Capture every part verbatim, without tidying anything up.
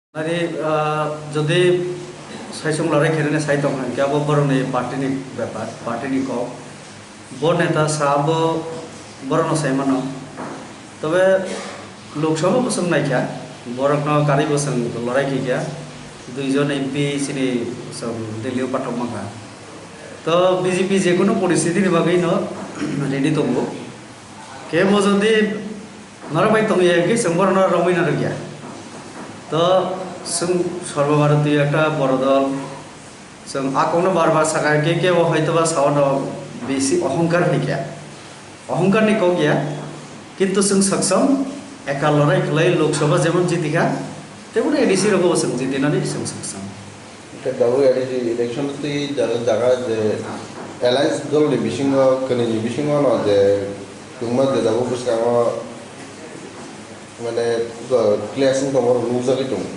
Nari, ah, jodi saisung lorai khainani sai tong kha, hwnkhe abo borokni party ni bepar, party ni kok. Bo neta sa abo borokno sai mano. Tobe Lok Sabha bo chwng naikha, borokno karwi bo chwng lorai khaikha, duijon M P chini chwng Delhi o pathok mankha. To B J P jekunu poristiti ni bagwi no ready tongo. Kebo jodi norok bai tongya hwnkhe chwng borokno romwi narwkya. To chwng Sarbo Bharatiyo ekta boro dol, chwng a kokno bar bar sakha, hwnkhe kebo hoitoba saono besi ohongkar hwnkhe. Ohongkar ni kok ya, kintu chwng sakcham ekal lorai khlai Lok Sabha jemon jitikha, teboni A D C rogo chwng jitinani chwng sakcham. Hwnkhe tabuk A D C election twi jaga jaga je alliance dol ni bisingo, kwnwi ni bisingo no je tongma je tabuk bwskango mane clash wng tongma rok nukjagwi tongo.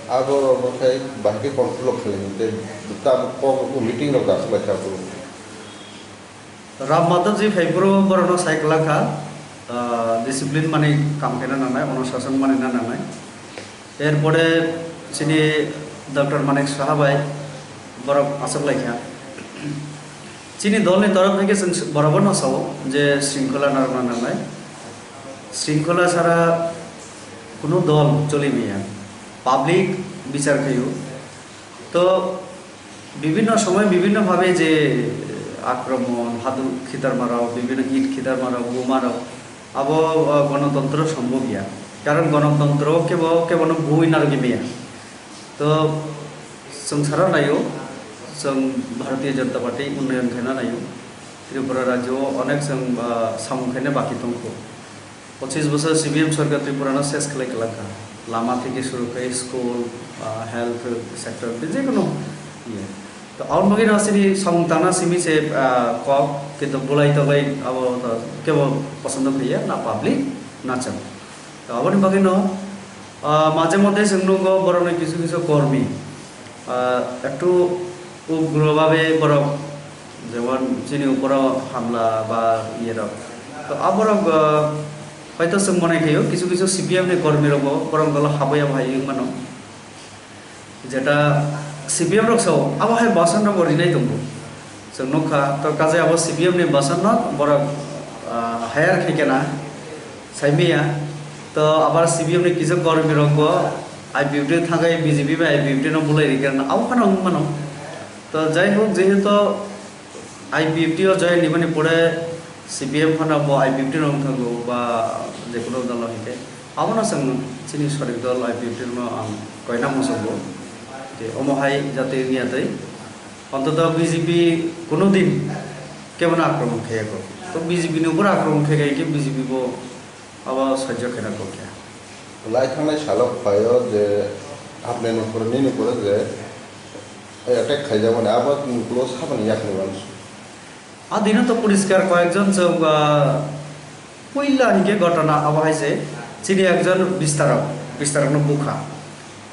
Abo rok no khai bahai khe control khlai tei tabuk kok meeting rok dasu bai kha bwrwi. Ram Madhavji phaiphuru borokno sai kwlak kha, ah, discipline mani kam khaina nangnai, onushasan manina nangnai. Erpore chini Doctor Manik Saha bai borok achuk lai kha. Chini dolni torof theke chwng borokno sao je shringkhola narwkna nangnai. Shringkhola sara kunu dol choli maya. Public bichar khaio. To bibhinno somoy bibhinno bhabe je akromon, haduk khitarmarok, bibhinno it khitarmarok, bomarok, abo, uh, gonotontro sombhob ya. Karon gonotontro kebo, kebono bui narwgwi maya. To chwng sara naio, chwng Bharatiya Janata Party unnayon khaina naio. Tripura rajyo o onek chwng, uh, samung khaina baki tongkho. Pochis bosor C P M sorkar Tripura no ses khlai kwlak kha. Lama theke suru khai school, ah, health sector, je kono iye. To aboni bagwi no chini samung tangna simi se, ah, kok, kintu bulai togwi abo to kebo posondo khaiya na public na chwng. To aboni bagwi no, ah, maje moddhe chwng nugo borokni kisu kisu kormi, ah, ektu ugro bhabe borok jemon chini uporo hamla ba iye rok. To aborok, ah, hoito chwng mone khaio kisu kisu C P M ni kormi rokbo borok dolo habwi abo hai wng mano. Jeta C P M rok sao abo hai basan rokbo rinai tongo. Chwng nukha to kaje abo C P M ni basan no borok, ah, hire khai kena sai maya. To abar C P M ni kisa kormi rokbo I P F T thangwi B J P bai I P F T no bulai rikha abo phano wng mano. To jai hok, jehetu I P F T o join nimani pore C P M phano bo I P F T no wng thango ba jekono dolo hwnkhe, abono chwng chini sorik dol I P F T no ang koina muchungo. Je omo hai jate wngya tei ontoto B J P kuno din kebono akromon khaiya kho. To B J P ni upor akromon khai khai khe B J P bo abo sahajyo khaina kok ya. Lai thangnai salo phaio je Haflong ni upor, nini upor je attack khaijakmani, abo ni ukulo saboni yakni uansuk. A dino to poriskar koyekjon chwng, ah, puila hinkhe ghotona abo hai se chini ekjon bistarok, bistarokno bukha.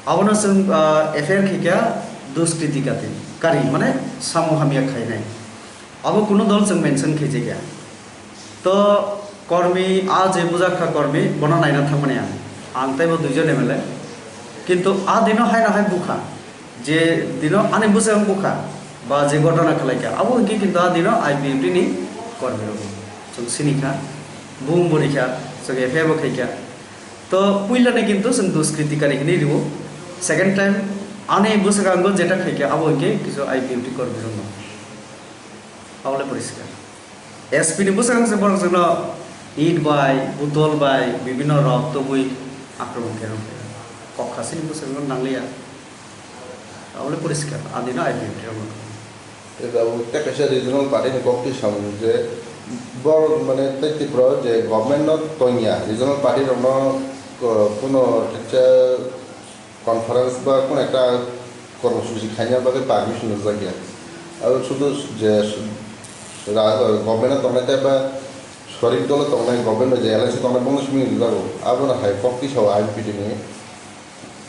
Abono chwng, ah, F I R khaikha duskriti kati, kari mane samung hamya khainai. Abo kunu dol chwng mention khaijakya. To kormi, a je bujak kha kormi, bono naina thangmani ang. Ang teibo duijon M L A. Kintu a dino haino hai bukha. Je dino ani bwswk ang bukha, ba je ghotona khlaikha, abo hwnkhe kintu a dino I P F T ni kormi rok. Chwng sinikha, bung bo rikha, chwng F I R bo khaikha. To puilani kintu chwng duskriti kari hinwi rio. Second time ani bwswk ang jeta khaikha, abo hwnkhe kisu I P F T kormi rokno. Abole poriskar. S P ni bwskango se borok chwngno it bai, butol bai, bibhinno rok tubui akromon khe rw khe. Kok khasini bwskango nangliya. Abole poriskar, adino I P F T rok. Tei tabuk tei kaisa regional party ni kok twi samung je borok mane tei Tripura o je government no tongya, regional party rok no, uh, kuno kaisa conference ba kono ekta kormosuchi khaina bagwi permission rwjak ya. Abo sudu je ra-, government o tongnai tei ba sorik dolo tongnai, government bai je alliance tongnai bongno simi rwjago. Abono hai kok tisao I P F T ni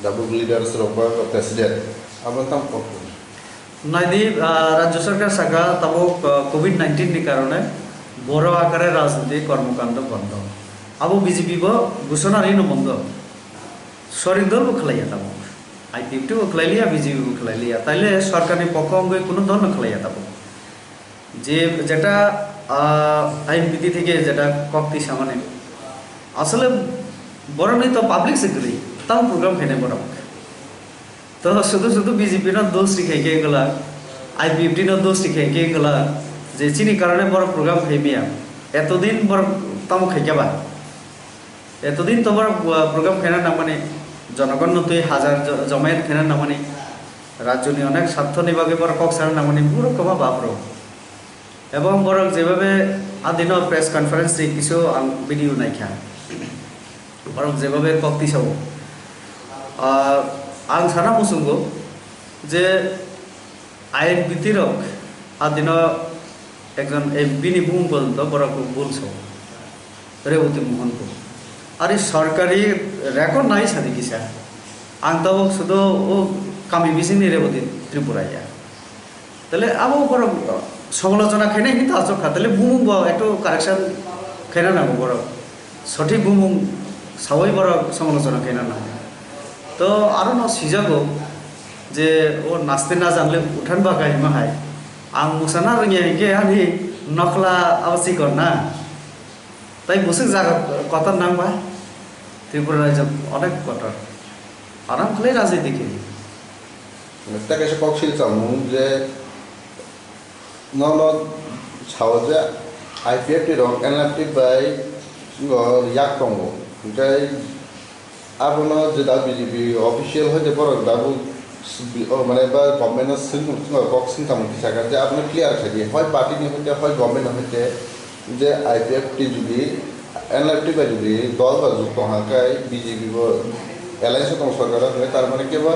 tabuk leaders rok ba president. Abo tamo kok. Naidi, ah, Rajya Sarkar saka tabuk, ah, covid nineteen ni karone boro akare rajniti kormokando bondo. Abo B J P bo ghoshona rino bondo. Sorik dol bo khlaiya tamo. I P F T bo khlai liya, B J P bo khlai liya, taile sorkarni pokho wngwi kuno dol no khlai ya tabuk. Je jeta, ah, I N P T theke jeta kok twi samani, asole borokni to public se kwrwi, tamo program khainai borok. To sudu sudu B J P no dos ri khai khe wngla, I P F T no dos ri khai khe wngla, je chini karone borok program khai maya. Etodin borok tamo khai khe ba? Etodin to borok, uh, program khaina nangmani, jonogon no twi hajar jo-, jomayat khaina nangmani, rajyoni onek sarthoni bagwi borok kok sana nangmani, borok kwma bapro. Ebong borok jebabe adino press conference ni kisu ang video naikha. Borok jebabe kok tisao. Ah, ang sana muchungo je I N P T rok adino ekjon M P ni bumung porjonto borok bul sao. Reboti Mohan bo. Ari sorkari record nai sadi kisa. Ang tabuk sudo o kami bisingni Reboti Tripura ya. Tale abo borok somalochona khainai hinwi to achuk kha. Tale bumung bo ektu correction khaina nango borok. Sothik bumung sawi borok somalochona khaina nango. To aro no sijago je o naste na jangle uthan ba kai ma hai. Ang musana rwngya hinkhe ani nokla abo chikon na. Tai bwswk jaga kotor nang ba? Tripura rajyo onek kotor. Aram khlai rajniti khe. Ta kaisa kok sil chamung je nono sao je I P F T rok N L F T bai ngo yak tongo. Hinkhe abono je da B J P official hoite borok da bo s-, bi-, o mane ba government no swng, swng kok swng tamo kisa kha je abono clear khai di. Hoi party ni hoite, hoi government ni hoite je I P F T jodi N L F T bai jodi dol ba jukto hwnkhe B J P bo alliance tong sorkar o hwnkhe tar mane kebo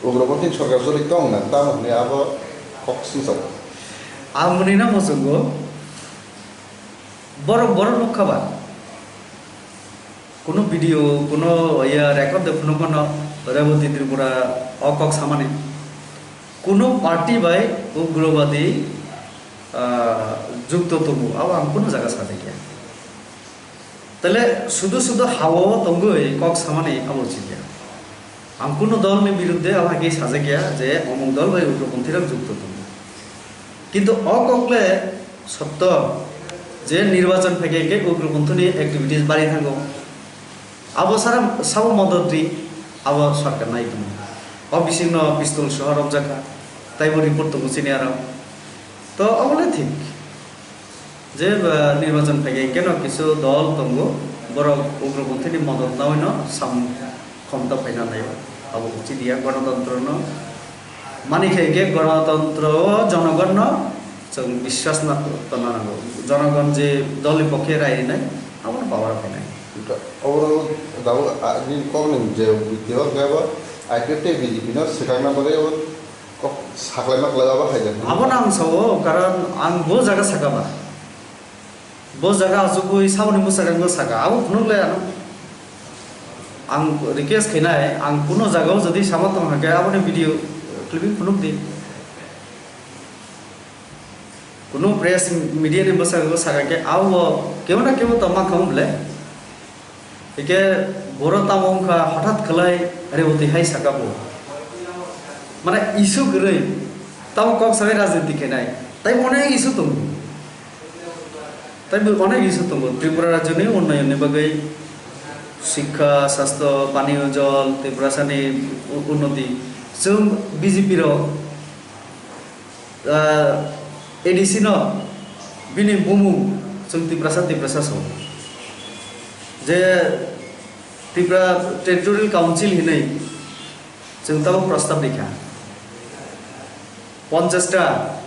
ugroponthi sorkar joli tong na tamo hwnwi abo kok swngchao. Ang mwnwi no muchungo, borok, borok nukha ba? Kuno video, kuno ya record de phunukmano Reboti Tripura o kok samani. Kuno party bai ugrobadi, ah, jukto tongo, abo ang kuno jaga sajakya. Tale sudu sudu hao tongwi kok samani abo chikya. Ang kuno dolni biruddhe abo hai khe sajakya je omuk dol bai ugroponthirok jukto tongo. Kintu o kokle sotto je nirbachon phaikhe khe ugroponthoni activities bari thango. Abo sara sabo modot ri abo sorkar nai tongo. O bisingno pistol soha romjakha. Taibo report tongo chini aro. To obole thik. Je, ba, nirbachon phaikhe keno kisu dol tongo. Borok ugroponthini modot nawi no samung khomta phaina naio. Abo uchi dia gonotontro no. Mani khe khe gonotontro o jonogon no chwng biswas na tonna nango. Jonogon je dol ni pokhe rai rinai, abono power o phainai. Oborok dabo, a, ni kok ni je video khe bo I P F T B J P no swkang na bagwi obo kok saklai ma klai obo hai jak. Abono ang sao, karon ang bo jaga saka ba. Bo jaga achugwi saboni bwsakangno saka, abo phunuk le ano. Ang request khainai, ang kuno jagao jodi sama tong hakhe aboni video clipping phunuk di. Kuno press media ni bwsakangno saka khe abo kebo na kebo tongma khamu ble. Hike boro tamo wngkha hothat khlai Reboti hai saka bo. Mane issue kwrwi tamo kok sawi rajniti khainai. Tai onek issue tongo. Tai bo onek issue tongo. Tripura rajyoni unnayonni bagwi, sikha, sastho, paniyo jol, Tiprasani u-, unnoti. Chwng B J P rok, ah, A D C no bini bumung chwng Tiprasa, Tiprasa sao. Je Tripura Territorial Council hinwi chwng tabuk prostab rikha. Ponchash ta,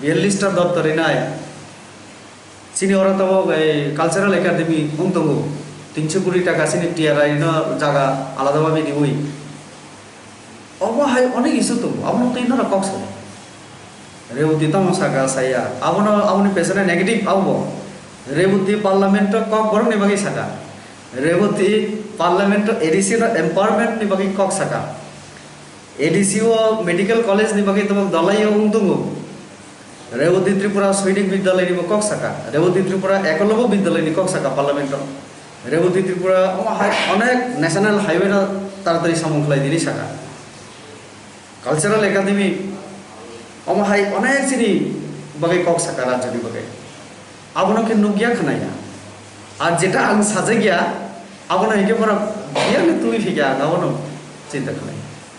biyallish ta doptor rinai. Chini oro tabuk ei Cultural Academy wng tongo. Tinso kuri taka chini T R I no jaga alada babe riwi. Obo hai onek issue tongo, abono twi norok kok sadi. Reboti tamo saka saya, abono, aboni pesane negative abo. Reboti parliament o kok borokni bagwi saka. Reboti parliament o A D C no empowerment ni bagwi kok saka. A D C o medical college ni bagwi tabuk dalai o wng tongo. Reboti Tripura Sainik Bidyalay ni bo kok saka. Reboti Tripura Ekolobya Bidyalay ni kok saka parliament o. Reboti Tripura omo hai onek national highway no taratari samung khlai dini saka. Cultural Academy, omo hai onek chini bagwi kok saka rajyoni bagwi. Abono khe nukya khwnaya. Ar jeta ang sajagya, abono hikhe borok biyangni twi phikya, ang abono chinta khlai.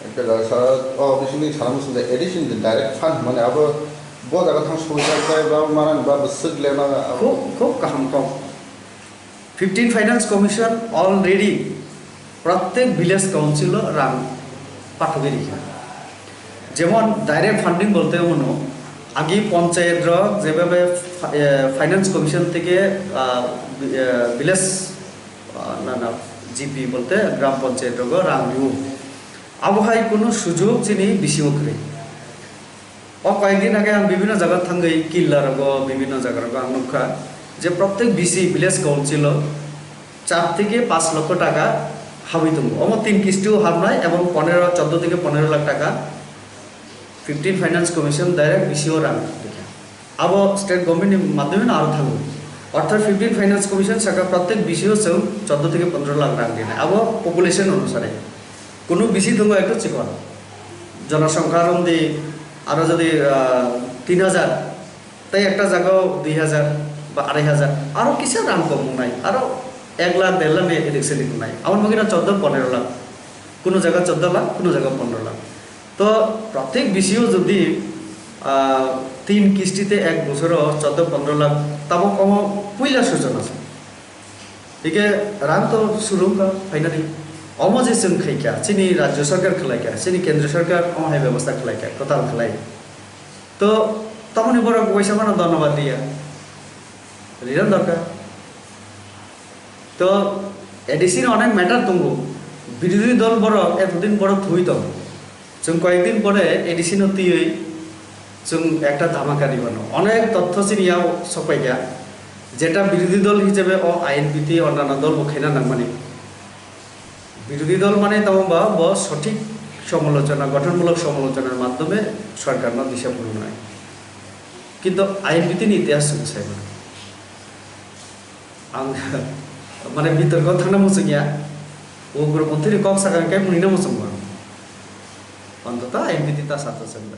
Ekta jaga sara, o, bisingni sana muchung da addition de direct fund, mane abo bo jaga thang soi jak bai ba maran ba bwswk lema. Khub, khub kaham kok. Fifteen Finance Commission already prottek village council o rang pathogwi rikha. Jemon direct funding bolte omono agi panchayat rok jebhabe fi-, eh, Finance Commission theke, ah, vi-, eh, village, ah, na, na, G P bolte gram panchayat rogo rang rio. Abo hai kunu sujog chini bisi o kwrwi. O koyekdin age ang bibhinno jaga thangwi, Killa rogo, bibhinno jaga rogo ang nukha je prottek V C village council o char theke panch lokho taka habwi tongo. Omo tin kisti o habnai ebong ponero, choddo theke ponero lakh taka fifteen Finance Commission direct V C o rang rikha. Abo state government ni madhyome no aro thango. Orthat fifteen Finance Commission saka prottek V C o chwng choddo theke ponero lakh rang rinai. Abo population onusare. Kunu V C tongo ekto chikon. Jonosongkha romdi aro jodi, ah, tin hajar, tei ekta jagao dui hajar ba arai hajar, aro kisa rang kom wngnai, aro ek lakh, der lakh ni edik sedik wngnai. Aboni bagwi no choddo ponero lakh, kunu jaga choddo lakh, kunu jaga ponero lakh. To prottek V C o jodi, ah, tin kisti te ek bosoro choddo ponero lakh, tabok omo puila sujona se. Hike rang to surung ka finally. Omo je chwng khai kha, chini rajya sarkar khlai kha, chini kendra sarkar omo hai bebostha khlai kha, kwtal khlai. To tamoni borok waisa mano dhonnobad riya. Riran dorkar. To A D C ni onek matter tongo. Birodhi dol borok etodin borok thwi tong. Chwng koyekdin pore A D C no twiwi chwng ekta dhamaka ribano. Onek totho chini yao sokpaikha, jeta birodhi dol hisabe o I N P T onnanno dol bo khaina nangmani. Birodhi dol mane tamo ba bo sothik somolochona, gothonmulok somolochonar maddhome sorkarno disha phunuknai. Kintu I N P T ni itihas chwng sai mano. Ang mane bitorko thangna muchungya. Ugropontini kok sakha hwnkhe munino muchungma. Ontoto I N P T ta sato chwng bai.